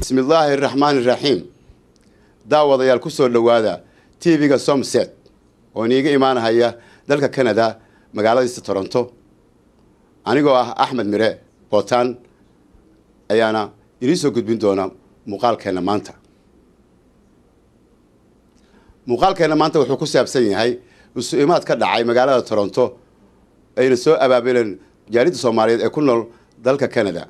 Bismi illaahi araxmaani iraxiim. Daawadayaal, ku soo dhowaada TV-ga Somset oo iniiga imaanahaya dalka Canada, magaaladiisa Toronto. Anigoo ah Axmed Mire Bootaan ayaana idiin soo gudbin doona muuqaalkeenna maanta. Muuqaalkeenna maanta wuxuu ku saabsan yahay isu imaad ka dhacay magaalada Toronto, ayna soo abaabuleen jaaliyadda Soomaaliyeed ee ku nool dalka Canada.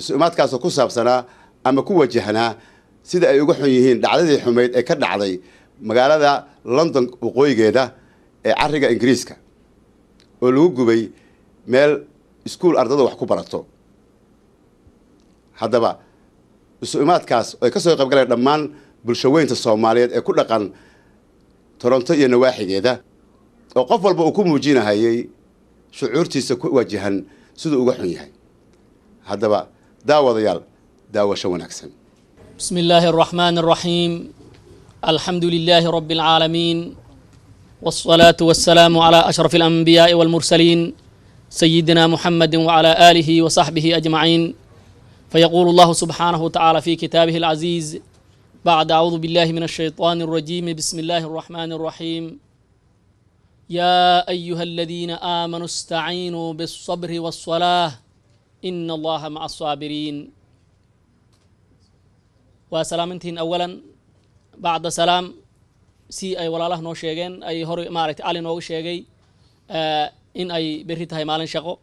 Isu imaadkaasoo ku saabsanaa ama ku wajahnaa sida ay uga xun yihiin dhacdadii xumeyd ee ka dhacday magaalada London waqooyigeeda ee cariga Ingiriiska, oo lagu gubay meel iskuul ardada wax ku barato. Haddaba isu imaadkaas ay ka soo qayb galeen dhammaan bulshaweynta Soomaaliyeed ee ku dhaqan Toronto iyo nawaaxigeeda, oo qof walba uu ku muujinahayay shucuurtiisa ku wajahan siduu uga xun yahay. Haddaba daawadayaal, daawasho wanaagsan. بسم الله الرحمن الرحيم. الحمد لله رب العالمين، والصلاة والسلام على أشرف الأنبياء والمرسلين، سيدنا محمد وعلى آله وصحبه أجمعين. فيقول الله سبحانه وتعالى في كتابه العزيز بعد أعوذ بالله من الشيطان الرجيم، بسم الله الرحمن الرحيم: يا أيها الذين آمنوا استعينوا بالصبر والصلاة إن الله مع الصابرين. Waa salaamantihiin awalan. Bacda salaam, si ay walaalaha noo sheegeen, ay hore maaragtay Cali nooga sheegay, in ay berri tahay maalin shaqo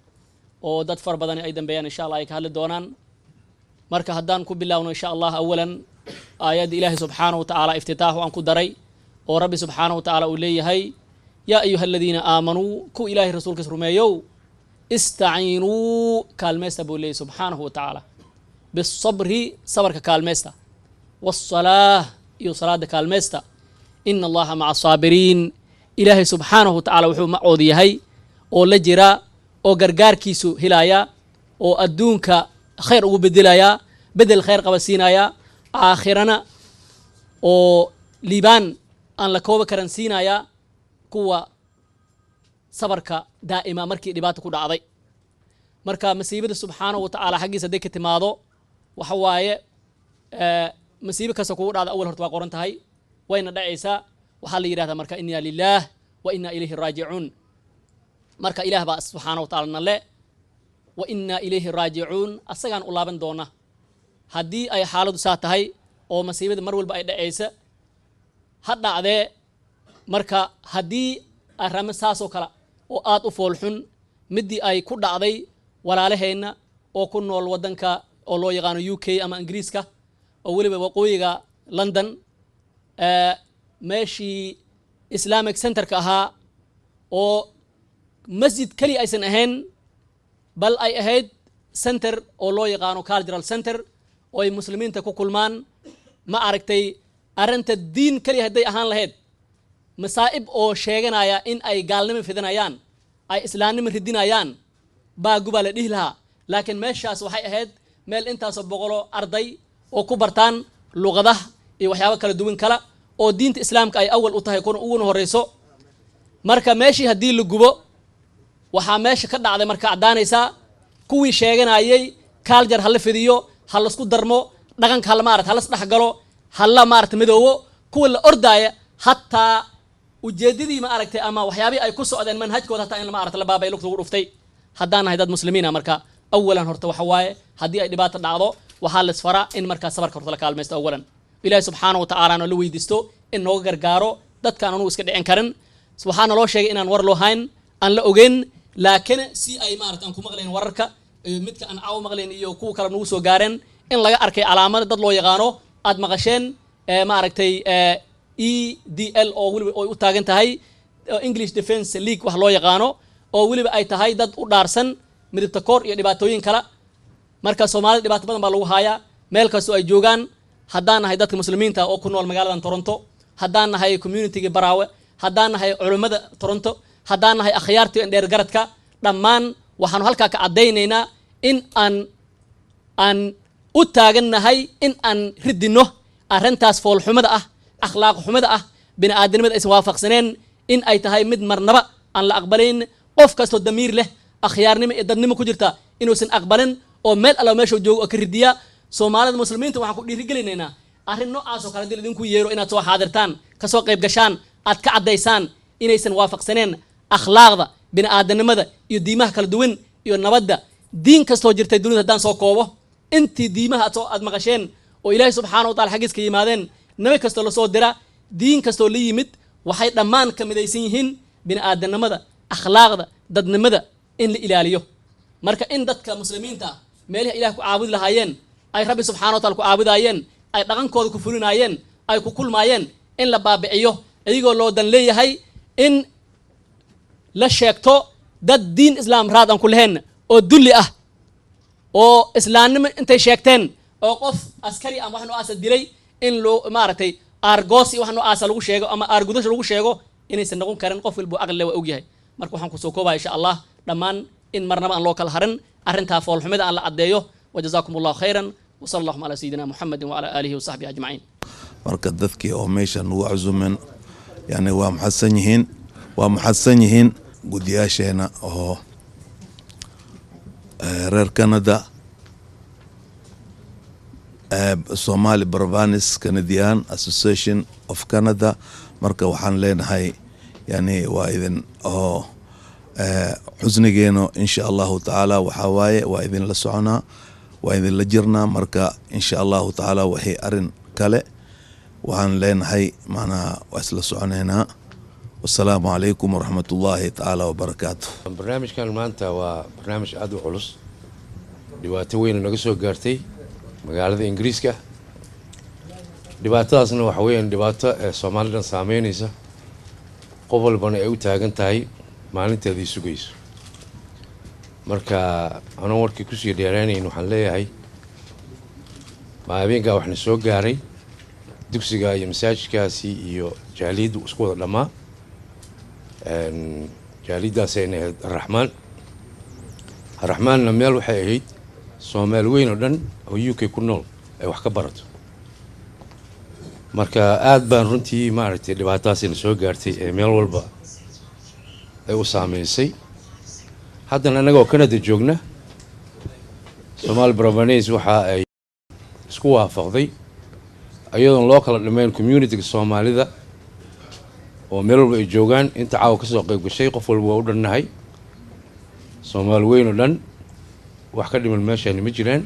oo dad fara badani ay dambeeyaan, insha Allah ay ka hadli doonaan. Marka haddaan ku bilaawno, insha Allah, awalan aayadda Ilaahay subxaanahu wa tacaala iftitaaxu aan ku daray, oo Rabbi subxaanahu wa tacaala uu leeyahay: yaa ayuha aladiina aamanuu, ku Ilaahay rasuulkiis rumeeyow, istaciinuu, kaalmaysta buu leeyahy subxaanahu wa tacaala, bisabri, sabarka kaalmaysta, waasalaah, iyo salaada kaalmaysta, ina Allaha maca asaabiriin. Ilaahay subxaanahu wa tacala wuxuu macooda yahay oo la jira oo gargaarkiisu helaya oo adduunka khayr ugu bedelaya, bedel khayr qaba siinaya, aakhirana oo liibaan aan la kooba karan siinaya kuwa sabarka daa'ima markii dhibaata ku dhacday. Marka masiibada subxaanahu wa tacaala xaggiisa hadday ka timaado, waxa waaye masiibo kasta kugu dhacda, awal horta waa qoran tahay, wayna dhacaysaa. Waxaa la yidhahdaa marka inna lilah wa inna ilayhi raajicuun. Marka Ilaah baa subxaana wa taala nale, wa inna ilayhi raajicuun, asagaan u laaban doona. Haddii ay xaaladdu saa tahay oo masiibada mar walba ay dhacaysa ha dhacdee, marka haddii arrimo saasoo kale oo aada u foolxun midii ay ku dhacday walaalaheenna oo ku nool waddanka oo loo yaqaano UK ama Ingiriiska, oo weliba waqooyiga London, meeshii Islamic Centerka ahaa, oo masjid keliya aysan ahayn, bal ay ahayd center oo loo yaqaano cultural center oo ay muslimiinta ku kulmaan. Ma aragtay, arrinta diin keliya hadday ahaan lahayd, masaa'ib oo sheeganaya in ay gaalnimo fidinayaan, ay islaamnimo ridinayaan baa gubaa la dhihi lahaa. Laakiin meeshaas waxay ahayd meel intaasoo boqoloo arday oo ku bartaan luqadaha iyo waxyaabo kala duwan kala, oo diinta Islaamka ay awal u tahay kuna uguna horeyso. Marka meeshii haddii la gubo, waxaa meesha ka dhacday marka caddaanaysaa kuwii sheeganayay culture hala fidiyo, ha lasku darmo dhaqanka, hala maarata halas dhexgalo, hala maarata midoowo, kuwa la ordaaya hataa ujeedadii ma aragtay ama waxyaabihii ay ku socdeen manhajkooda hataa in maarata la baabay lugta ugu dhuftay. Haddaan nahay dad muslimiina, marka awalan horta waxa waaye haddii ay dhibaata dhacdo, waxaa laisfaraa in markaa sabarka horta la kaalmaysto awalan, Ilaahi subxaana wa tacaalana la weydiisto in nooga gargaaro dadkaan anugu iska dhicin karin. Waxaa naloo sheegay inaan war loo hayn, aan la ogeyn, laakiin si ay maarata aan ku maqlayn wararka, midka aan caawa maqlayn iyo kuwa kale nagu soo gaareen, in laga arkay calaamada dad loo yaqaano aad maqasheen, maaragtay EDL, oo weliba ay u taagan tahay English Defence League wax loo yaqaano, oo weliba ay tahay dad u dhaarsan midibta koor iyo dhibaatooyin kale. Marka Soomaalida dhibaato badan baa lagu haayaa meel kastoo ay joogaan. Haddaan nahay dadka muslimiinta oo ku nool magaaladan Toronto, haddaan nahay communitiga Baraawe, haddaan nahay culimmada Toronto, haddaan nahay akhyaarta dheer garadka dhammaan, waxaanu halkaa ka caddaynaynaa in aan u taagannahay in aan ridino arrintaas foolxumada ah, akhlaaq xumada ah, bini aadamnimada aysan waafaqsaneen, in ay tahay mid marnaba aan la aqbalayn, qof kastoo damiir leh, akhyaarnimo iyo dadnimo ku jirta inuusan aqbalin. Oo meel alla meesha joogo oo ka ridiya. Soomaalida Muslimiinta waxaan ku dhiirigelinaynaa arrin noocaas oo kale hadii idinku yeero inaad soo xaadirtaan, kasoo qayb gashaan, aad ka caddaysaan inaysan waafaqsaneen akhlaaqda bini'aadanimada iyo diimaha kala duwan iyo nabadda. Diin kastoo jirtay dunida, haddaan soo koobo intii diimaha aad soo aad maqasheen oo Ilaahay subxaana wa taala xaggiis ka yimaadeen, nabi kastoo lasoo dira, diin kastoo la yimid, waxay dhammaan ka midaysan yihiin bini'aadanimada, akhlaaqda, dadnimada in la ilaaliyo. Marka in dadka Muslimiinta ah meelihii Ilaah ku caabudi lahaayeen, ay Rabbi subxana wa taala ku caabudaayeen, ay dhaqankooda ku fulinaayeen, ay ku kulmaayeen, in la baabiciyo iyagoo loo dan leeyahay in la sheegto dad diin Islaam raad aan ku lahayn oo dulli ah oo islaamnimo intay sheegteen oo qof askari ama wax noocaasa dilay in loo maaragtay aargoos iyo wax noocaasa lagu sheego ama aargudasho lagu sheego inaysan noqon karin. Qof walbo aqli le waa ogyahay. Marka waxaan kusoo koobaya, insha Allah, dhammaan in marnaba aan loo kala harin arrintaa foolxumida aan la caddeeyo. وجزاكم الله خيرا وصلى اللهم على سيدنا محمد وعلى آله وصحبه أجمعين. Marka dadkii oo meesha nagu casumen yani waa maxadsan yihiin, waa maxadsan yihiin guddiyaasheena oo reer Canada, Somali Bravanese Canadian Association of Canada. Marka waxaan leenahay yani waa idin oo xusnigeeno insha Allahu tacaala waxaa waaye waa idinla soconaa, waa idinla jirnaa. Marka insha Allahu tacaala waxay arin kale waxaan leenahay macnaha waa isla soconeynaa. Wasalaamu calaykum waraxmat ullaahi tacaala wabarakaatu. Barnaamijkan maanta waa barnaamij aada u culus. Dhibaato weyn naga soo gaartay magaalada Ingiriiska. Dhibaatadaasna waxa weeyaan dhibaato ee Soomaalida saameynaysa, qof walbana ay u taagan tahay maalinteedii sugayso. Marka anoo warkii kusii dheeraanayn, waxaan leeyahay ma habeenkaa waxna soo gaaray dugsiga iyo masaajidkaasi iyo jaaliyaddu isku wada dhammaa. Jaaliyaddaasayna ahayd Araxmaan. Araxmaanna meel waxay ahayd Soomaali weyn oo dhan oo UK ku nool ay wax ka barato. Marka aada baan runtii maaragtay dhibaatadaasina soo gaartay ee meel walba ay u saameysay. Haddana annagoo Canada joogna, Somaali Bravanese waxa ay isku waafaqday, iyadoon loo kala dhammayn community-ga Soomaalida oo meel walba ay joogaan, inta caawa kasoo qayb gashay, qof walba waa u dhannahay. Soomaali weyn oo dhan wax ka dhiman meeshaani ma jiraan.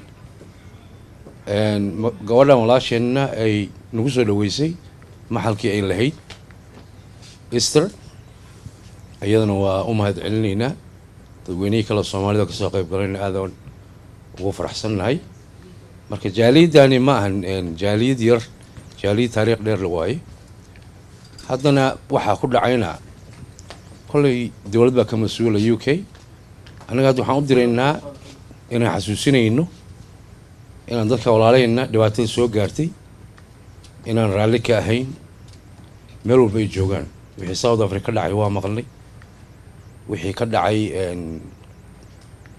Gabadhan walaasheenna ay nagu soo dhaweysay maxalkii ay lahayd Easter, iyadana waa u mahad celinaynaa. Dadweynihii kale Soomaalida kasoo qayb galayna aadaan ugu faraxsannahay. Marka jaaliyadani ma ahan jaaliyad yar, jaaliyad taariikh dheer la waaye. Haddana waxaa ku dhacayna kolley dowlad baa ka mas-uula UK. Annaga hadda waxaan u diraynaa inaan xasuusinayno inaan dadka walaalahayna dhibaatada soo gaartay inaan raalli ka ahayn meel walba ay joogaan. Wixii South Africa ka dhacay waa maqalnay, wixii ka dhacay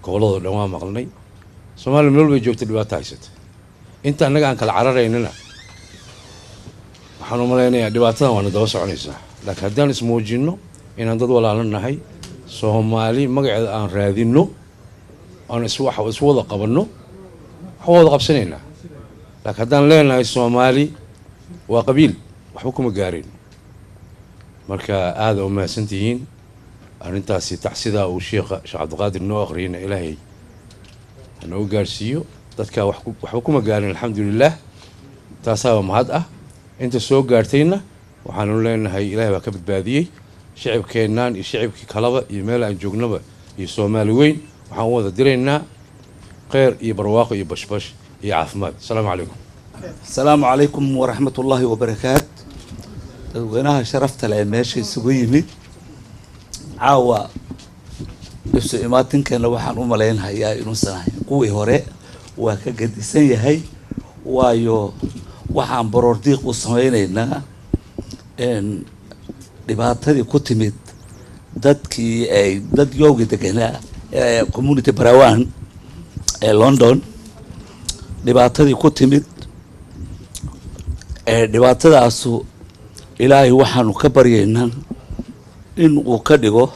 gobolladoo dhan waa maqalnay. Soomaaliya meel walba ay joogta dhibaato haysata. Inta annaga aan kala cararaynana waxaan u malaynayaa dhibaatadan waana daba soconaysaa. Laakiin haddaan ismuujinno inaan dad walaalo nahay, Soomaali magaceeda aan raadinno, aan is wax isu wada qabanno, wax wada qabsanaynaa. Laakiin haddaan leenahay Soomaali waa qabiil, waxba kuma gaarin. Marka aada u mahadsantihiin. Arrintaasi tacsidaa uu sheekha Sheekh Cabdiqaadir noo akhriyayna Ilaahay hanoogu gaarsiiyo dadka. Waxba kuma gaarin, alxamdulilah, taasaaba mahad ah. Inta soo gaartayna waxaanu leenahay Ilahay baa ka badbaadiyey. Shicibkeennaan iyo shicibkii kalaba iyo meel aan joognaba iyo Soomaali weyn waxaan u wada diraynaa kheyr iyo barwaaqo iyo bashbash iyo caafimaad. Asalaamu calaykum. Asalaamu calaykum waraxmat ullaahi wabarakaat. Dadweynaha sharafta leh ee meesha isugu yimid caawa, isu imaatinkeena waxaan u malaynhayaa inuusan ahayn kuwii hore, waa ka gedisan yahay, waayo waxaan baroordiiq u sameyneynaa dhibaatadii ku timid dadkii ay dad yowga deganaa ee community Barawan ee London. Dhibaatadii ku timid ee dhibaatadaasu Ilaahay waxaanu ka baryaynaa in uu ka dhigo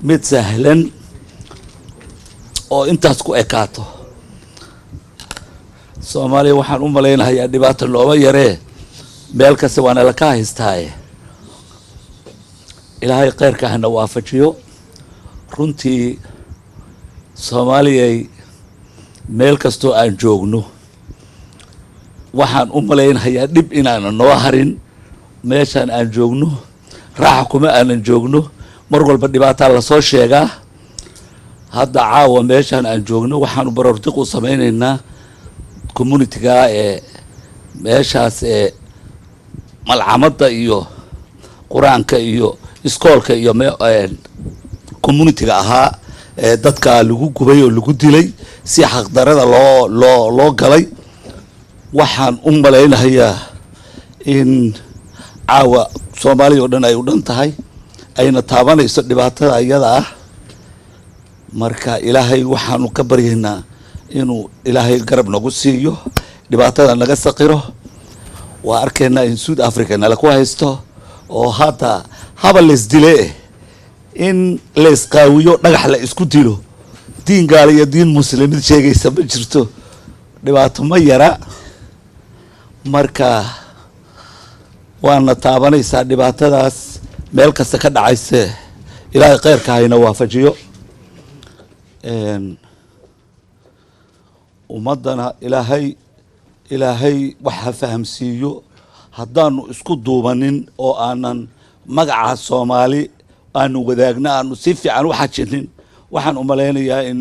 mid sahlan oo intaas ku ekaato. Soomaaliya waxaan u malaynahayaa dhibaata nooma yaree, meel kasta waana laka haystaaye. Ilaahay kheyrka hana waafajiyo. Runtii Soomaaliyay meel kastoo aan joogno waxaan u malaynahayaa dhib inaanan noo harin. Meeshaan aan joogno raaxa kuma aanan joogno, mar walba dhibaataa lasoo sheegaa. Hadda caawa meeshaan aan joogno waxaanu baroordiq u samaynaynaa community-ga ee meeshaas ee malcamadda iyo qur-aanka iyo iskoolka iyo community-ga ahaa ee dadka lagu gubay oo lagu dilay si xaqdarada loo galay. Waxaan u malaynahayaa in caawa Soomaaliya oo dhan ay u dhan tahay, ayna taabanayso dhibaatada iyada ah. Marka Ilaahay waxaanu ka baryaynaa inuu Ilaahay garab nagu siiyo, dhibaatada naga saqiro. Waa arkaynaa in South Africa nala ku haysto oo hadda haba laysdile, in laysqaawiyo, dhagax la isku dilo, diin gaala iyo diin muslimid sheegaysa ma jirto. Dhibaato ma yara. Marka waana taabanaysaa dhibaatadaas meel kasta ka dhacayse. Ilaahay kheyrka hayna waafajiyo. Ummaddana Ilaahay wax ha fahamsiiyo. Haddaanu isku duubanin oo aanan magaca Soomaali aanu wadaagna aanu si fiican u xajinin, waxaan u malaynayaa in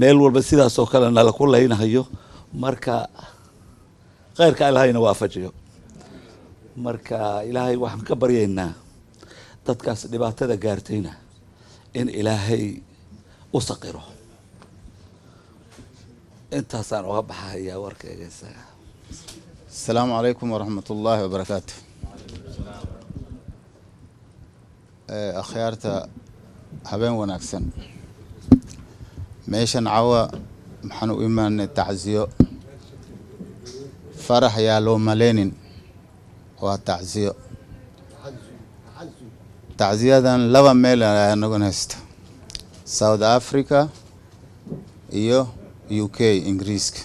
meel walba sidaas oo kale nala ku laynahayo. Marka kheyrka Ilaahayna waafajiyo. Marka Ilaahay waxaan ka baryaynaa dadkaas dhibaatada gaartayna in Ilaahay u saqiro. Intaasaan oga baxayaa warkayga isaga. السلام عليكم ورحمة الله وبركاته. Akhyaarta, habeen wanaagsan. Meeshan cawa maxaan u imaanay? Tacsiyo. Farax yaa loo maleynin, waa tacsiyo. Tacsiyadan laba meel ayaa nagan haysta, South Africa iyo UK, Ingiriiska.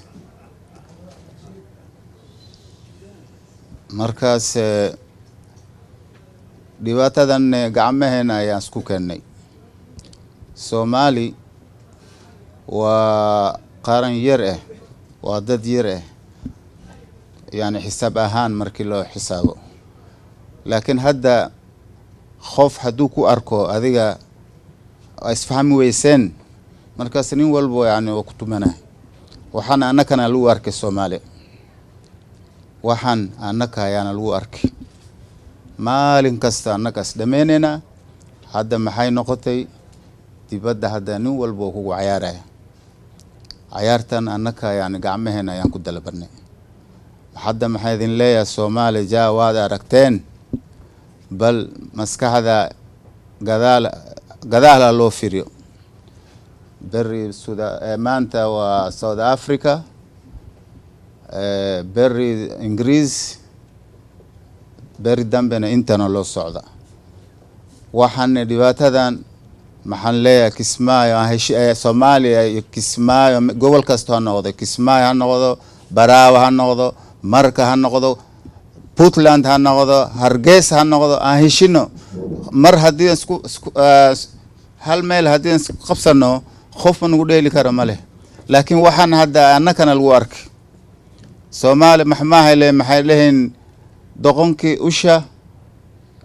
Markaas dhibaatadan gacmaheena ayaan isku keennay. Soomaali waa qaran yar ah, waa dad yar ah, yani xisaab ahaan markii loo xisaabo, laakiin hadda qof hadduu ku arko adiga isfahmi weyseen, markaas nin walbo yani waa ku tumanay. Waxaana annakana lagu arkay Soomaali, waxaan annaka ayaana lagu arkay. Maalin kasta annakaas dhameynaynaa. Hadda maxay noqotay? Dibadda hadda nin walba oo kugu cayaaraya. Cayaartan annaka yani gacmaheena ayaan ku dalabanay. Hadda maxaa idin leeyahay? Soomaali jaa waad aragteen, bal maskaxda gadaal gadaala loo firiyo. Beri suda maanta waa South Africa, beri Ingiriis, beri dambena intana loo socda. Waxaan dhibaatadan maxaan leeyahay? Kismaayo Soomaaliya iyo Kismaayo, gobol kasta ha noqdo, Kismaayo ha noqdo, Baraawa ha noqdo, Marka ha noqdo, Puntland ha noqdo, Hargeysa ha noqdo, aan heshino. Mar haddii isku hal meel haddii isku qabsano, qof ma nagu dheeli kara ma leh. Laakiin waxaan hadda annakana lagu arkay Soomaali maxmaahale, maxay lehiin? Doqonkii usha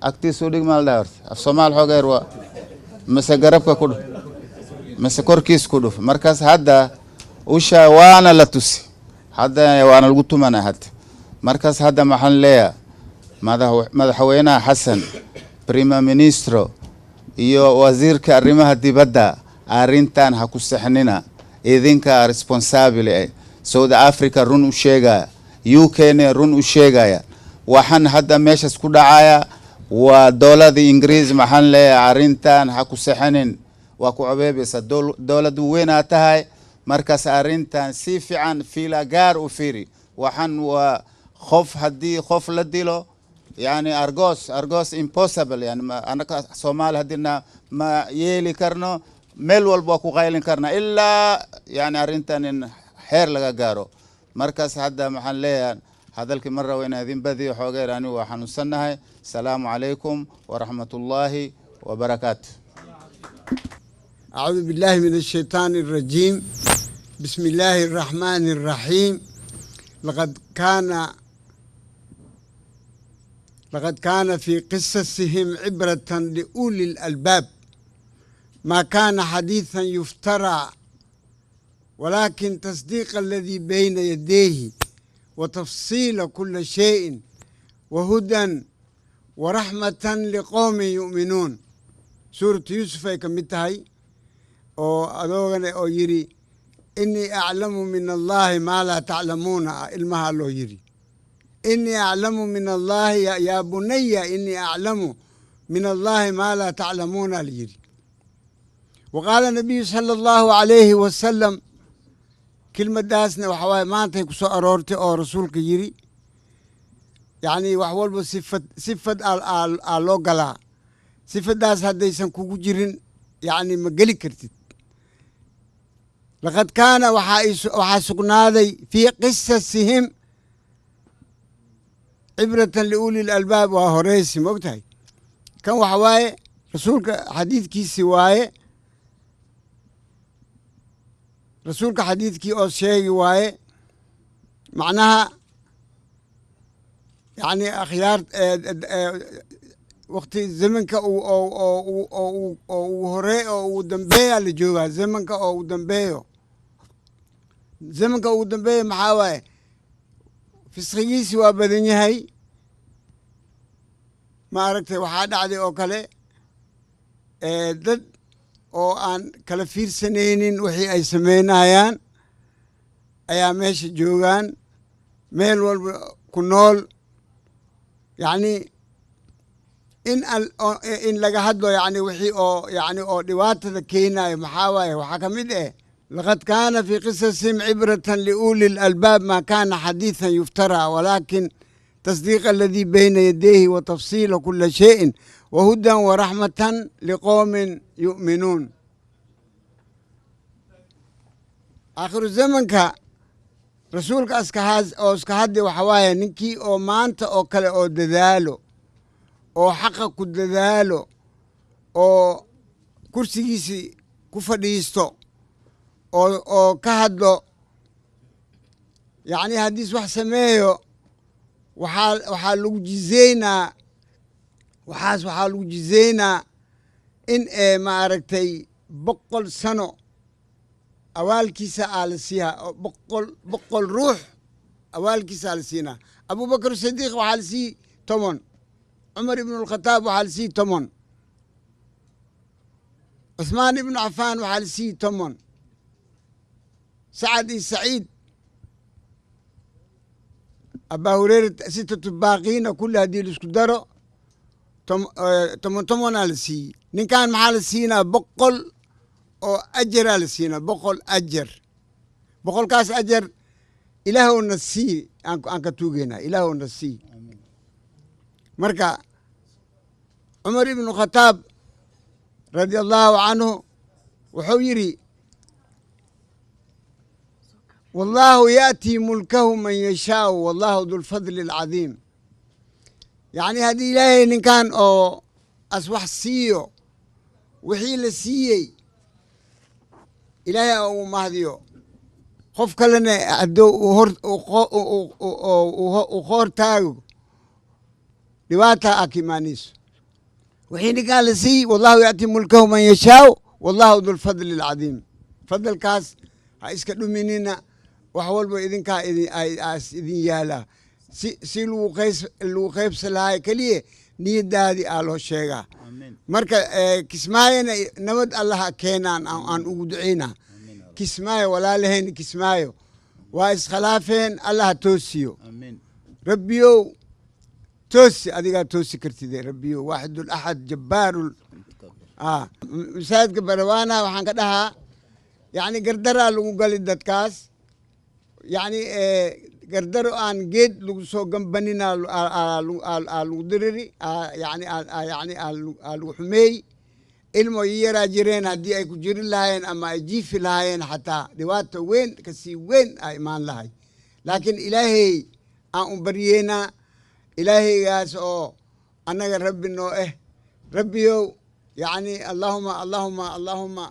agtiisa u dhig maa la dhaha horta af Soomaali xoogeer waa mise garabka ku dhuf mise korkiis ku dhuf. Markaas hadda usha waana la tusi, hadda waana lagu tumana hadda. Markaas hadda maxaan leeyahay? Madaxweynaha Xasan, prime ministro iyo wasiirka arrimaha dibadda, arrintan ha ku sexnina, idinka responsable eh. South Africa run u sheegaya, UK na run u sheegaya. Waxaan hadda meeshaas ku dhacaya waa dowladda Ingiriis. Maxaan leeyahay? Arrintan ha ku sexanin, waa ku cobeebaysa, dowlad weyn aa tahay. Markaas arrintan si fiican fiila gaar u fiiri. Waxaan waa qof haddii qof la dilo, yani argos impossible, yani anaka Soomaali haddina ma yeeli karno. Meel walba waa ku qaylin karna ilaa yani arrintan in xeer laga gaaro. Markaas hadda maxaan leeyahay, hadalkii ma rabo inaan idin badiyo xoogeer, anigu waa xanuunsannahay. Asalaamu calaykum waraxmatullaahi wabarakaatu. أعوذ بالله من الشيطان الرجيم، بسم الله الرحمن الرحيم. لقد كان في قصصهم عبرة لأولي الألباب. ما كان حديثا يفترى ولكن تصديق الذي بين يديه وتفصيل كل شيء وهدى ورحمة لقوم يؤمنون. سورة يوسف ay ka mid tahay oo adoogana oo yidhi: "إني أعلم من الله ما لا تعلمون." Ilmaha loo yidhi: "إني أعلم من الله يا بني إني أعلم من الله ما لا تعلمون" la yidhi. وقال النبي صلى الله عليه وسلم, kelmadaasna waxa waaye maantay ku soo aroortay oo rasuulka yidhi, yacni wax walba sifad sifad aa loo galaa, sifadaas haddaysan kugu jirin yacni ma geli kartid. لقد كان waxaa sugnaaday في قصصهم عبرة لأولي الألباب. Waa horeysi, ma ogtahay? Kan waxa waaye rasuulka xadiidkiisi waaye, rasuulka xadiidkii oo sheegi waaye. Macnaha yacni akhyaar waqti zamanka oo ugu horey oo ugu dambeeya la joogaa, zamanka oo ugu dambeeyo. Zamanka ugu dambeeya maxaa waaye? Fisqigiisi waa badan yahay, ma aragtay? Waxaa dhacday oo kale dad oo aan kala fiirsanaynin wixii ay sameynayaan ayaa meesha joogaan, meel walba ku nool. Yacni in laga hadlo yani wixii oo yani oo dhibaatada keenayo maxaa waaye? Waxaa ka mid eh: لقد كان في قصصهم عبرة لأولي الألباب. ما كان حديثا يفترى ولكن تصديق الذي بين يديه وتفصيل كل شيء وهدى ورحمة لقوم يؤمنون. آخر zamanka rasuulka askahaas oo iska hadli waxa waaye ninkii oo maanta oo kale oo dadaalo oo xaqa ku dadaalo oo kursigiisii ku fadhiisto oo ka hadlo, yacni haddiis wax sameeyo waxaa lagu jizeynaa, waxaas waxaa lagu jizeynaa in maaragtay 100 sano awaalkiisa aa la siiyaa, oo 100 ruux awaalkiisa aa la siinaa. Abubakr Sadiiq waxaa la sii 10, Cumar ibnu Alkhataab waxaa la sii 10, Cuthmaan ibnu Cafaan waxaa la sii 10, Sacad iyo Saciid, Abaa Hureyre, ستة baaqiina kulli haddii laisku daro 10 10-aa la siiyey. Ninkan maxaa la siinaa? 100 oo ajaraa la siinaa, 100 ajar. 100-kaas ajar ilaahowna sii, aan ka tuugeynaa, ilaahowna sii. Marka Cumar ibnu Khataab رضي الله عنه wuxuu yidhi: "والله يؤتي ملكه من يشاء والله ذو الفضل العظيم." Yacni haddii Ilaahay ninkan oo as wax siiyo, wixii la siiyey Ilaahay uu mahdiyo. Qof kalena hadduu uu qoor taago, dhibaata aa ka imaanayso wixii ninkaan la siiyey. "والله يؤتي ملكه من يشاء والله ذو الفضل العظيم." Fadalkaas ha iska dhuminina. Wax walba idinkaa idin yaalaa si lagu qaybsa lahay keliya niyadaadii aa loo sheegaa. Marka Kismaayona nabad Allaha keenaan aan ugu duceynaa. Kismaayo walaalaheen, Kismaayo waa iskhilaafeen, Allaha toosiyo. Rabbiyow toosi, adigaa toosi kartide, Rabbiyow waaxid axad jabbaarul. Masaajidka Barawaana waxaan ka dhahaa, yacni gardaraa lagu gali dadkaas, yacni gardaro aan geed lagu soo gambanina lagu diriri, yani yani aa lagu xumeey. Ilmo yaraa jireen, haddii ay ku jiri lahaayeen ama ay jiifi lahaayeen xataa dhibaata weyn kasii weyn aa imaan lahay. Laakiin Ilaahay aan u baryeynaa, Ilaahaygaas oo annaga Rabbi noo eh. Rabbiyow, yacni allahuma allahuma allahuma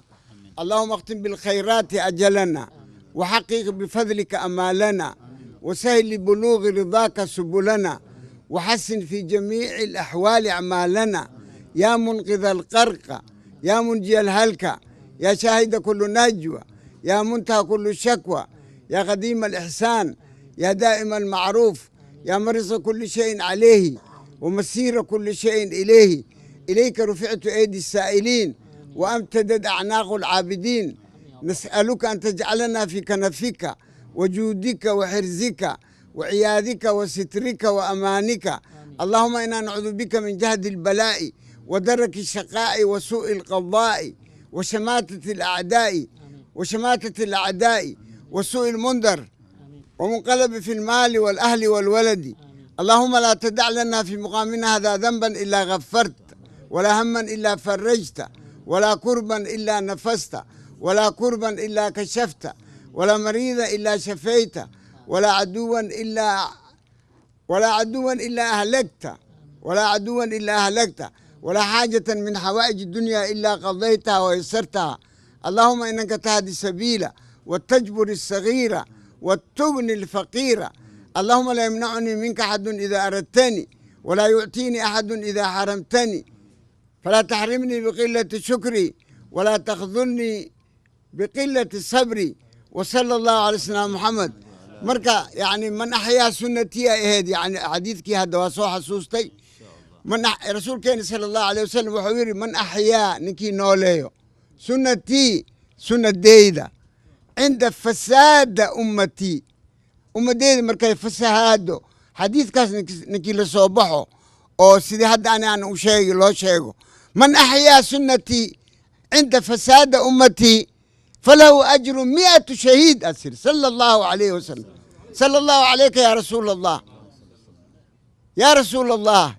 allahuma اختم بالخيرات أجلنا، وحقق بفضلك أمالنا، وسهل لبلوغ رضاك سبلنا، وحسن في جميع الأحوال أعمالنا، يا منقذ الغرق، يا منجي الهلكة، يا شاهد كل نجوى، يا منتهى كل شكوى، يا قديم الإحسان، يا دائم المعروف، يا مرص كل شيء عليه ومسير كل شيء إليه. إليك رفعت أيدي السائلين وأمتدد أعناق العابدين. نسألك أن تجعلنا في كنفك وجودك وحرزك وعياذك وسترك وأمانك. اللهم إنا نعوذ بك من جهد البلاء ودرك الشقاء وسوء القضاء وشماتة الأعداء وشماتة الأعداء وسوء المنذر ومنقلب في المال والأهل والولد. اللهم لا تدع لنا في مقامنا هذا ذنبا إلا غفرت، ولا هما إلا فرجت، ولا كربا إلا نفست، ولا كربا إلا كشفت، ولا مريضا إلا شفيت، ولا عدوا إلا أهلكت، ولا عدوا إلا أهلكت، ولا حاجة من حوائج الدنيا إلا قضيتها ويسرتها. اللهم إنك تهدي السبيل وتجبر الصغير وتغني الفقير. اللهم لا يمنعني منك أحد إذا أردتني، ولا يعطيني أحد إذا حرمتني، فلا تحرمني بقلة شكري ولا تخذلني بقلة صبري. وصلى الله على سيدنا محمد. Marka yani من أحيا سنتي ay ahayd, yani xadiidkii hadda waa soo xasuustay. Man rasuulkeena sala Allahu alayh wasalam wuxuu yidhi: من أحيا, ninkii nooleeyo, سنتي, sunnadeyda, عند فساد أمتي, ummadeyda markay fasahaado, xadiidkaas ninkii la soo baxo oo sidii hadda ani aan u sheegi loo sheego, من أحيا سنتي عند فساد أمتي فله أجر 100 شهيد, أسر صلى الله عليه وسلم. صلى الله عليك يا رسول الله، يا رسول الله.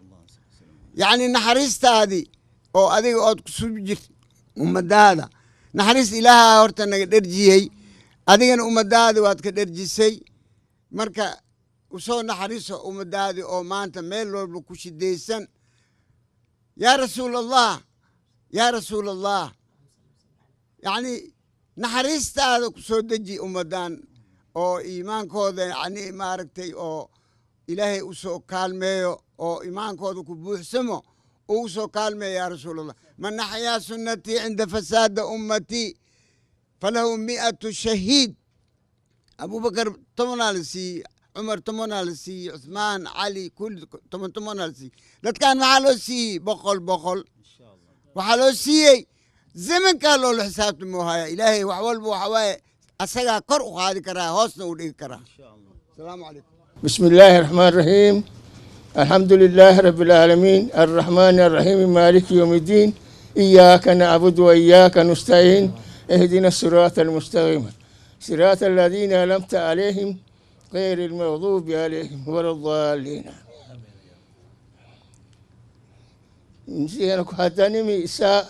Yacni naxariistaadii oo adiga ood kusubi jirta ummadaada, naxariis Ilaaha horta naga dherjiyey, adigana ummadaadi waad ka dherjisay. Marka usoo naxariiso ummadaadi oo maanta meel walba ku shidaysan. Yaa rasuul Allah, yaa rasuul Allah, yacni naxariistaada ku soo deji ummaddan oo iimaankooda, yani maaragtay, oo Ilaahay usoo kaalmeeyo oo iimaankooda ku buuxsamo ugu soo kaalmeeyo, yaa rasuul Allah. من أحيا سنتي عند فساد أمتي فله 100 شهيد. Abubakar 10-aa la siiyey, Cumar 10-aa la siiyey, Cuthmaan, Cali, kulli 10 10-aa la siiyey. Dadkan maxaa loo siiyey? 100 100 waxaa loo siiyey. Zamankaa loola xisaabtamo haya. Ilaahay wax walba waxa waaye asagaa kor u qaadi karaa, hoosna u dhigi karaa. Asalaamu calaykum. بسم الله الرحمن الرحيم. الحمد لله رب العالمين، الرحمن الرحيم، مالك يوم الدين، إياك نعبد وإياك نستعين، اهدنا الصراط المستقيم، صراط الذين أنعمت عليهم، غير المغضوب عليهم ولا الضالين. Nsiana kuhatanimi isa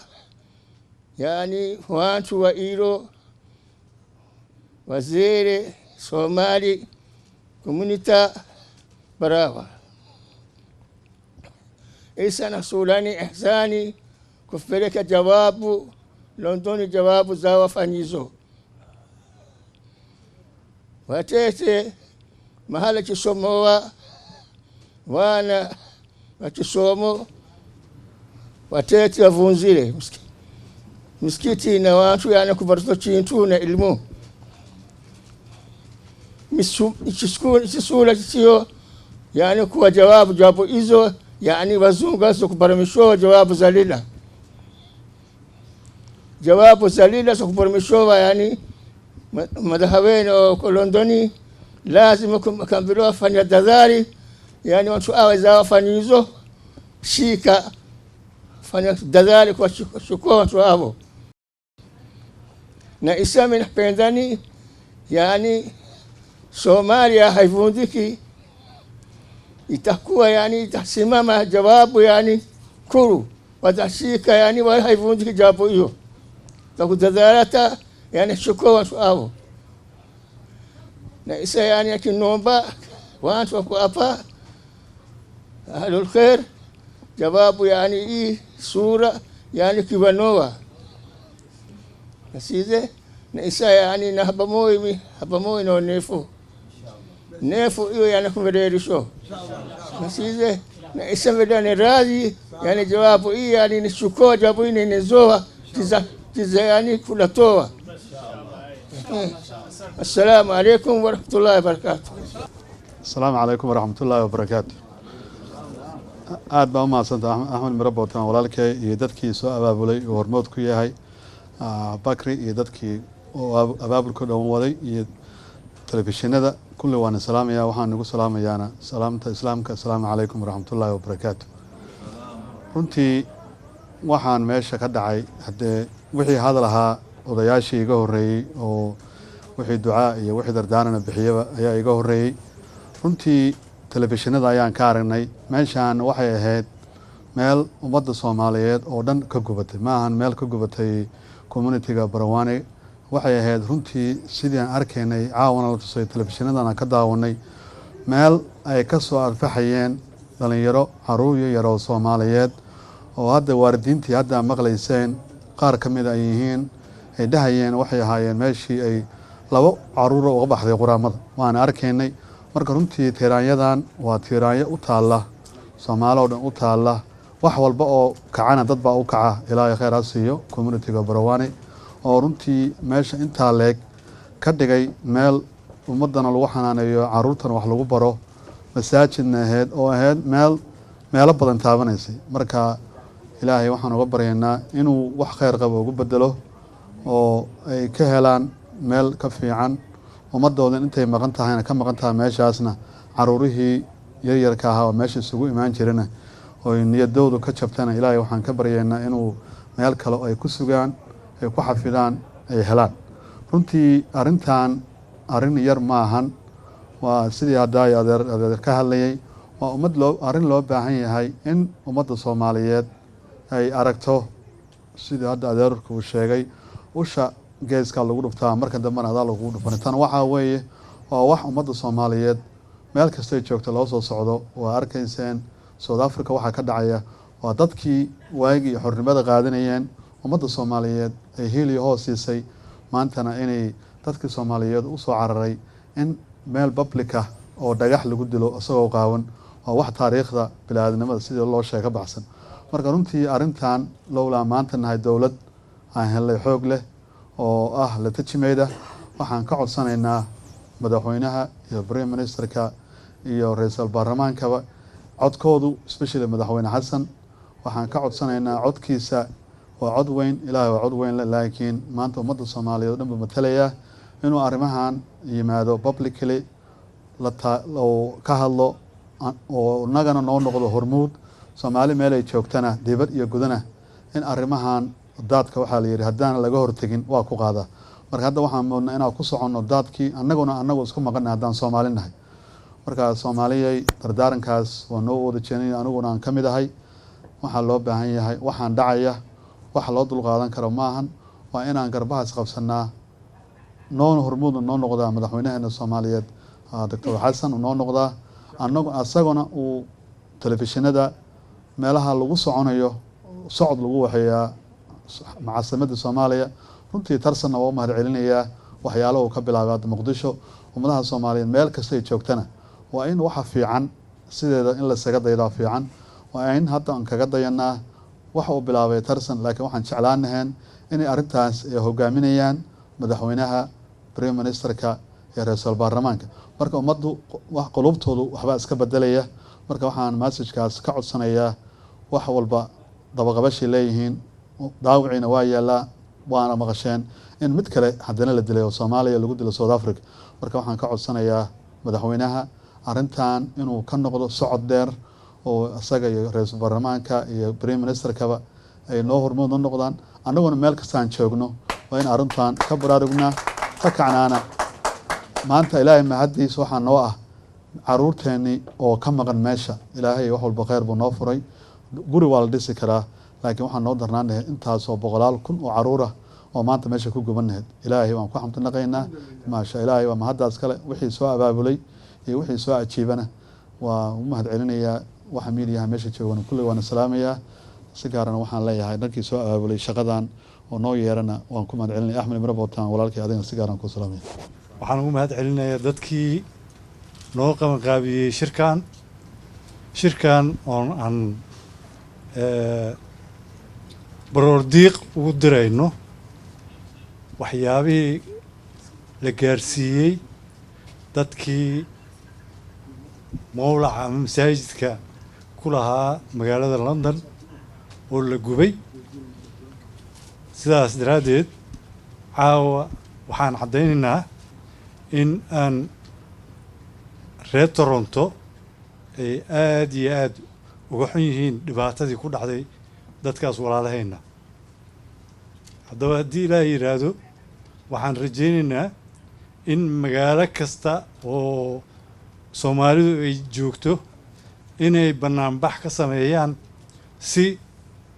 yani wantu wa iro wazere Somali community barawa isa nasulani ihsani kupeleka jawabu Londoni, jawabu za wafanyizo watete mahala chisomowa wana wachisomo watete wavunzile msikiti na watu yani kubarito chintu na ilmu chisula chisio yani kuwa jawabu jawabu hizo yani wazungu aso kubaramishowa jawabu zalila, jawabu zalila so kubaramishowa yani madhawene wa Londoni lazima kambilowa fanya dadhari yani watu awe za wafanyizo shika fanya dadhari kwa chukua watu hao na isami napendani yani Somalia haivundiki, itakuwa yani itasimama jawabu yani kuru watashika yani wala haivundiki jawabu hiyo takutadharata yani chukua watu hao. Na isa yani akinomba wantu wako hapa ahlul khair jawabu yani hii sura yani kibanoa nasize na isa yani na habamoyo habamoyo no nefu nefu hiyo yani kumederisho nasize na isa vedani radhi yani jawabu hii yani nishuko jawabu hii nizoa tiza tiza yani kulatoa. Assalamu alaikum wa rahmatullahi wa barakatuh. Assalamu alaikum wa rahmatullahi wa barakatuh. Aad baa u mahadsantahay Axmed Miro Bootaan walaalkay iyo dadkii soo abaabulay oo hormood ku yahay Bakri iyo dadkii oo abaabulka dhowan waday iyo telefishinada kulli waan salaamayaa. Waxaan ugu salaamayaana salaamta islaamka, assalaamu calaykum waraxmatullaahi wabarakaatu. Runtii waxaan meesha ka dhacay haddee wixii hadal ahaa odayaashii iga horreeyey oo wixii ducaa iyo wixii dardaarana bixiyaba ayaa iga horreeyey. Runtii telefishinada ayaan ka aragnay meeshaan waxay ahayd meel ummadda Soomaaliyeed oo dhan ka gubatay, ma ahan meel ka gubatay community-ga Barawaani. Waxay ahayd runtii sidii aan arkaynay caawana la tusay telefishinadana ka daawanay meel ay ka soo arfaxayeen dhalinyaro caruur iyo yaroo Soomaaliyeed oo hadda waalidiintii hadda maqlayseen qaar ka mid ay yihiin ay dhahayeen waxay ahaayeen meeshii ay labo caruur uga baxday quraamada, waana arkaynay. Marka runtii tiiraanyadan waa tiiraanyo u taalla Soomaali oo dhan u taalla, wax walba oo kacana dad baa u kaca. Ilaahay khayr ha siiyo community-ga Barawaani oo runtii meesha intaa leeg ka dhigay meel ummadana lagu xanaaneeyo, caruurtana wax lagu baro, masaajidna ahayd oo ahayd meel meelo badan taabanaysay. Marka Ilaahay waxaan uga baryaynaa inuu wax khayr qabo ugu bedelo oo ay ka helaan meel ka fiican ummadoodan intay maqan tahayna ka maqan tahay meeshaasna caruurihii yaryarka ahaa oo meesha isugu imaan jirana oo niyadoodu ka jabtana Ilaahay waxaan ka baryaynaa inuu meel kale ay ku sugaan ay ku xafidaan ay helaan. Runtii arrintan arrin yar ma ahan, waa sidii hadda adeer ka hadlayay, waa ummad loo arrin loo baahan yahay in ummadda Soomaaliyeed ay aragto. Sidii hadda adeerku uu sheegay usha geeska lagu dhuftaa marka dambena adaa lagu dhufan. Tan waxaa weeye waa wax ummadda Soomaaliyeed meel kastay joogto loo soo socdo. Waa arkayseen South Africa waxaa ka dhacaya, waa dadkii waagii xornimada qaadanayeen ummadda Soomaaliyeed ay hiil iyo hoos siisay, maantana inay dadkii Soomaaliyeed u soo cararay in meel public ah oo dhagax lagu dilo isagoo qaawan, waa wax taariikhda bini'aadanimada sidii loo sheegay ka baxsan. Marka runtii arrintan lowlaa maanta nahay dowlad aan helnay xoog leh oo ah la tajimayda, waxaan ka codsanaynaa madaxweynaha iyo prime ministerka iyo ra'iisul baarlamaankaba codkoodu, especially madaxweyne Xasan, waxaan ka codsanaynaa codkiisa waa cod weyn, Ilaahay waa cod weyn leh, laakiin maanta ummadda Soomaaliyeed oo dhan buu matalayaa inuu arrimahan yimaado publicly oo ka hadlo oo nagana noo noqdo hormuud Soomaali meel ay joogtana dibad iyo gudana in arrimahan daadka waxaa la yidhi haddaan laga hortegin waa ku qaadaa. Marka hadda waxaan moodnaa inaan ku soconno daadkii annaguna annagu isku maqannahay haddaan Soomaali nahay. Marka Soomaaliyay dardaarankaas waa noo wada jeenay, aniguna aan ka mid ahay. Waxaa loo baahan yahay waxaan dhacaya wax loo dulqaadan karo maahan, waa inaan garbahaas qabsanaa, noona hormuudna noo noqdaa madaxweynaheena Soomaaliyeed Doctor Xasan uu noo noqdaa, annagu asaguna uu telefishinada meelaha lagu soconayo socod lagu waxeeyaa macaasimadda Soomaaliya. Runtii Tarsanna waa u mahad celinayaa waxyaalaha uu ka bilaabay hadda Muqdisho. Ummadaha Soomaaliyeed meel kasta ay joogtana waa in waxa fiican sideeda in lasaga daydaa fiican, waa in hadda aan kaga dayanaa waxa uu bilaabay Tarsan. Laakiin waxaan jeclaanahayn inay arrintaas ay hogaaminayaan madaxweynaha, prime ministerka iyo ra'iisul baarlamaanka. Marka ummaddu wax qulubtoodu waxba iska bedelaya. Marka waxaan message-kaas ka codsanayaa wax walba dabaqabashay leeyihiin, daawiciina waa yaalaa, waana maqasheen in mid kale haddana la dilay oo Soomaaliya lagu dilo South Africa. Marka waxaan ka codsanayaa madaxweynaha arrintan inuu ka noqdo socod dheer oo isaga iyo ra'iisul baarlamaanka iyo prime ministerkaba ay noo hormuud u noqdaan, annaguna meel kastaan joogno waa in arrintan ka baraarugnaa ka kacnaana. Maanta Ilaahay mahadiis waxaa noo ah caruurteennii oo ka maqan meesha. Ilaahay wax walba khayr buu noo furay, guri waa la dhisi karaa, laakiin waxaan noo darnaan lahay intaasoo boqolaal kun oo caruur ah Oo maanta meesha ku gubanahayd, Ilaahay waan ku xamdinaqaynaa. Maasha, Ilaahay waa mahaddaas kale. Wixii soo abaabulay iyo wixii soo ajiibana waa u mahad celinayaa. Waxa miidiyaha meesha joogana kulley waana salaamayaa. Si gaarana waxaan leeyahay dhankii soo abaabulay shaqadan oo noo yeerana waan ku mahad celinaya. Axmed Imre Bootaan, walaalkii, adigana si gaaran ku salaamaya. Waxaan ugu mahad celinayaa dadkii noo qabanqaabiyey shirkan oon aan baroor diiq ugu dirayno waxyaabihii la gaarsiiyey dadkii mowlaca ama masaajidka ku lahaa magaalada London oo la gubay. Sidaas daraaddeed, caawa waxaan caddaynaynaa in aan reer Toronto ay aada iyo aada uga xun yihiin dhibaatadii ku dhacday dadkaas walaalahayna. Haddaba, haddii Ilaah yidhaahdo, waxaan rajaynaynaa in magaalo kasta oo Soomaalidu ay joogto inay bannaanbax ka sameeyaan si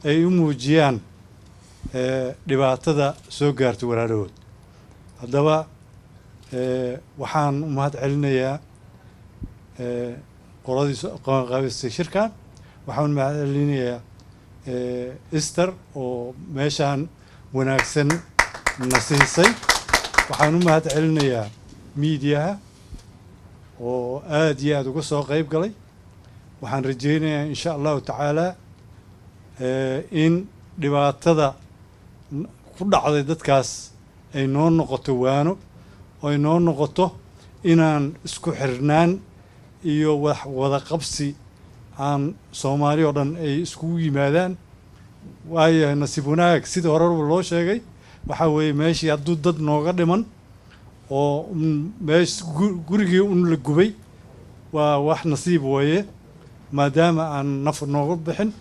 ay u muujiyaan dhibaatada soo gaartay walaalahood. Haddaba, waxaan u mahad celinayaa qoladii qabanqaabistay shirkan. Waxaan u mahad celinayaa Ester oo meeshaan wanaagsan na siisay. Waxaan u mahad celinayaa miidiyaha oo aada iyo aada uga soo qeyb galay. Waxaan rajeynayaa, insha Allahu tacaala, in dhibaatada ku dhacday dadkaas ay noo noqoto waano oo ay noo noqoto inaan isku xirnaan iyo wax wada qabsi aan Soomaali oo dhan ay iskugu yimaadaan. Waayo, nasiib wanaag, sidii horeba loo sheegay, waxaa weeye meeshii hadduu dad nooga dhiman oo meesh gurigii un la gubay, waa wax nasiib weeye, maadaama aan naf nooga bixin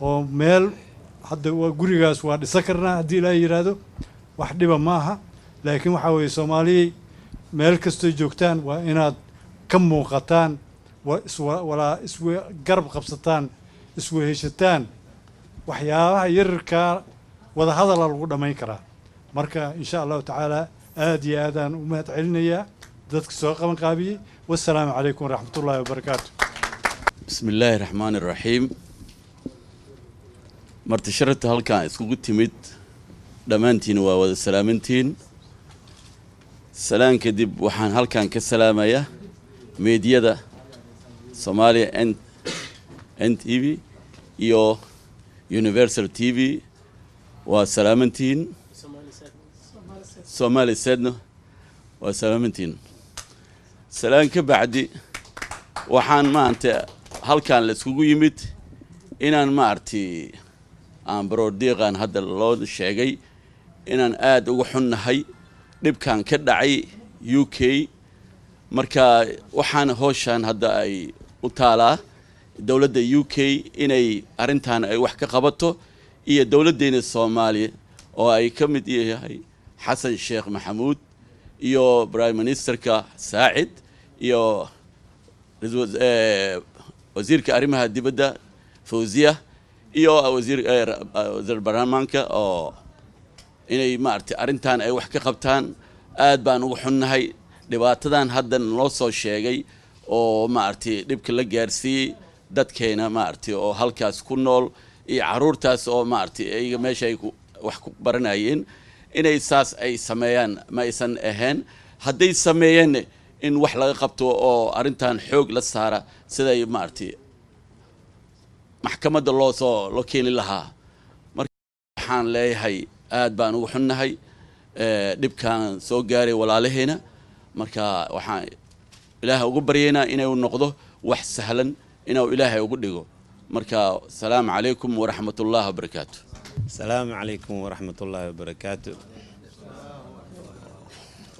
oo meel hadda waa gurigaas waa dhisan karnaa haddii Ilaah yidhaahdo, wax dhiba ma aha. Laakiin waxaa weeye, Soomaaliyay meel kastoo joogtaan waa inaad ka muuqataan, walaa iswe garab qabsataan, isweheshataan. Waxyaabaha yararkaa wadahadala lagu dhammayn karaa. Marka, insha Allahu tacaala, aada iyo aadaan u mahad celinayaa dadka soo qaban qaabiyey. Wassalaamu calaykum waraxmat ullahi wabarakaatu. Bismi illaahi raxmaani raxiim. Marti sharafta halkaan iskugu timid, dhammaantiin waa wada salaamantiin. Salaan kadib, waxaan halkan ka salaamayaa meediyada Soomaaliya NTV iyo Universal TV, waa salaamantiin. Somali Sedno waa salaamantiin. Salaan ka bacdi, waxaan maanta halkan la iskugu yimid inaan maaragtay aan baroordiiqan hadda loo sheegay inaan aada uga xunnahay dhibkan ka dhacay UK. Marka waxaana howshaan hadda ay u taalaa dowladda UK inay arrintan ay wax ka qabato iyo dowladdeena Soomaaliya oo ay ka mid yahay Xasan Sheekh Maxamuud iyo prime ministerka Saacid iyo wasiirka arrimaha dibadda Fawziya iyo wasiir baarlamaanka oo inay maaragtay arrintan ay wax ka qabtaan. Aad baan uga xunnahay dhibaatadan hadda naloo soo sheegay oo maaragtay dhibka la gaarsiiyey dadkeena maaragtay oo halkaas ku nool iyo caruurtaas oo maaragtay iyaga meesha ay wax ku baranayeen. Inay saas ay sameeyaan ma aysan ahayn. Hadday sameeyeen, in wax laga qabto oo arrintan xoog la saara siday maaragtay maxkamadda loo keeni lahaa. Marka waxaan leeyahay, aad baan uga xunnahay dhibkaan soo gaaray walaalaheena. Marka waxaan Ilaahay ugu baryaynaa inuu noqdo wax sahlan, inuu Ilaahay ugu dhigo. Marka, asalaamu calaykum waraxmat ullahi wabarakaatu. Asalaamu calaykum waraxmat ullaahi wabarakaatu.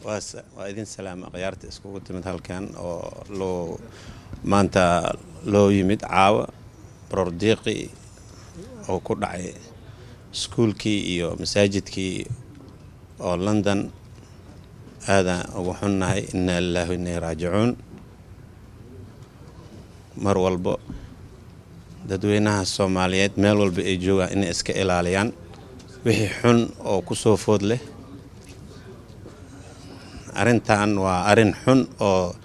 Waa idin salaam akhyaarta iskugu timid halkan oo loo maanta loo yimid caawa baroordiiqi oo ku dhacay iskuulkii iyo masaajidkii oo London. Aadaan ugu xunnahay. Inaa lilaahi wa inaa raajicuun. Mar walbo dadweynaha Soomaaliyeed meel walba ay joogaan inay iska ilaaliyaan. Wixii xun oo ku soo food leh. Arrintan waa arrin xun oo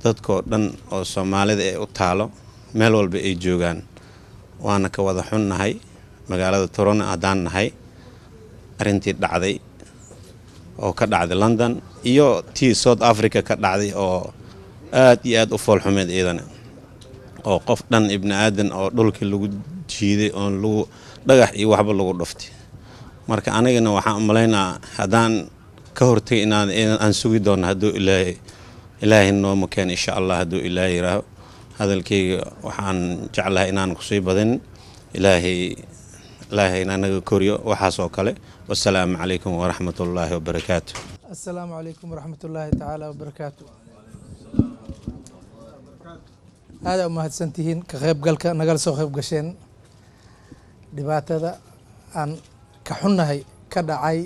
dadkoo dhan oo Soomaalida ee u taalo meel walba ay joogaan, waana ka wada xunnahay magaalada Toronto haddaan nahay arrintii dhacday oo ka dhacday London iyo tii South Africa ka dhacday oo aad iyo aad u foolxumeed iyadana, oo qof dhan ibni aadan oo dhulkii lagu jiiday oon lagu dhagax iyo waxba lagu dhuftay. Marka anigana waxaan u malaynaa haddaan ka hortagay inaan aan sugi doono hadduu Ilaahay nooma keeno, insha Allah. Hadduu Ilaahay yiraaho, hadalkayga waxaan jeclahay inaan kusii badin. Ilaahay naga koriyo waxaas oo kale. Wasalaamu calaykum waraxmatullaahi wabarakaatu. Asalaamu calaykum waraxmatullaahi tacaala wabarakaatu. Aada umahadsantihiin ka qaybgalka nagala soo qayb gasheen dhibaatada aan ka xunnahay ka dhacay,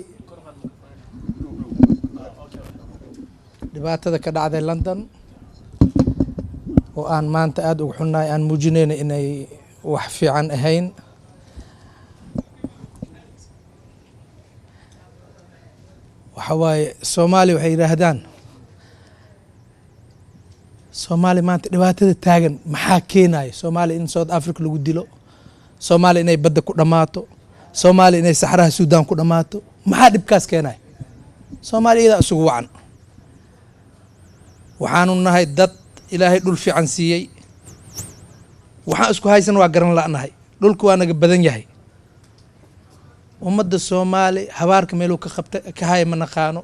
dhibaatada ka dhacday London oo aan maanta aada uga xunnahay, aan muujinayno inay wax fiican ahayn. Waxa waaye, Soomaali waxay yidhaahdaan, Soomaali maanta dhibaatada taagan maxaa keenayo? Soomaali in South Africa lagu dilo, Soomaali inay badda ku dhammaato, Soomaali inay saxraha Suudaan ku dhammaato, maxaa dhibkaas keenayo? Soomaali iyadaa isugu wacan. Waxaanu nahay dad Ilaahay dhul fiican siiyey. Waxaan isku haysan waa garan la'nahay. Dhulka waa naga badan yahay. Ummadda Soomaali habaarka meeluu ka qabta ka haya ma naqaano.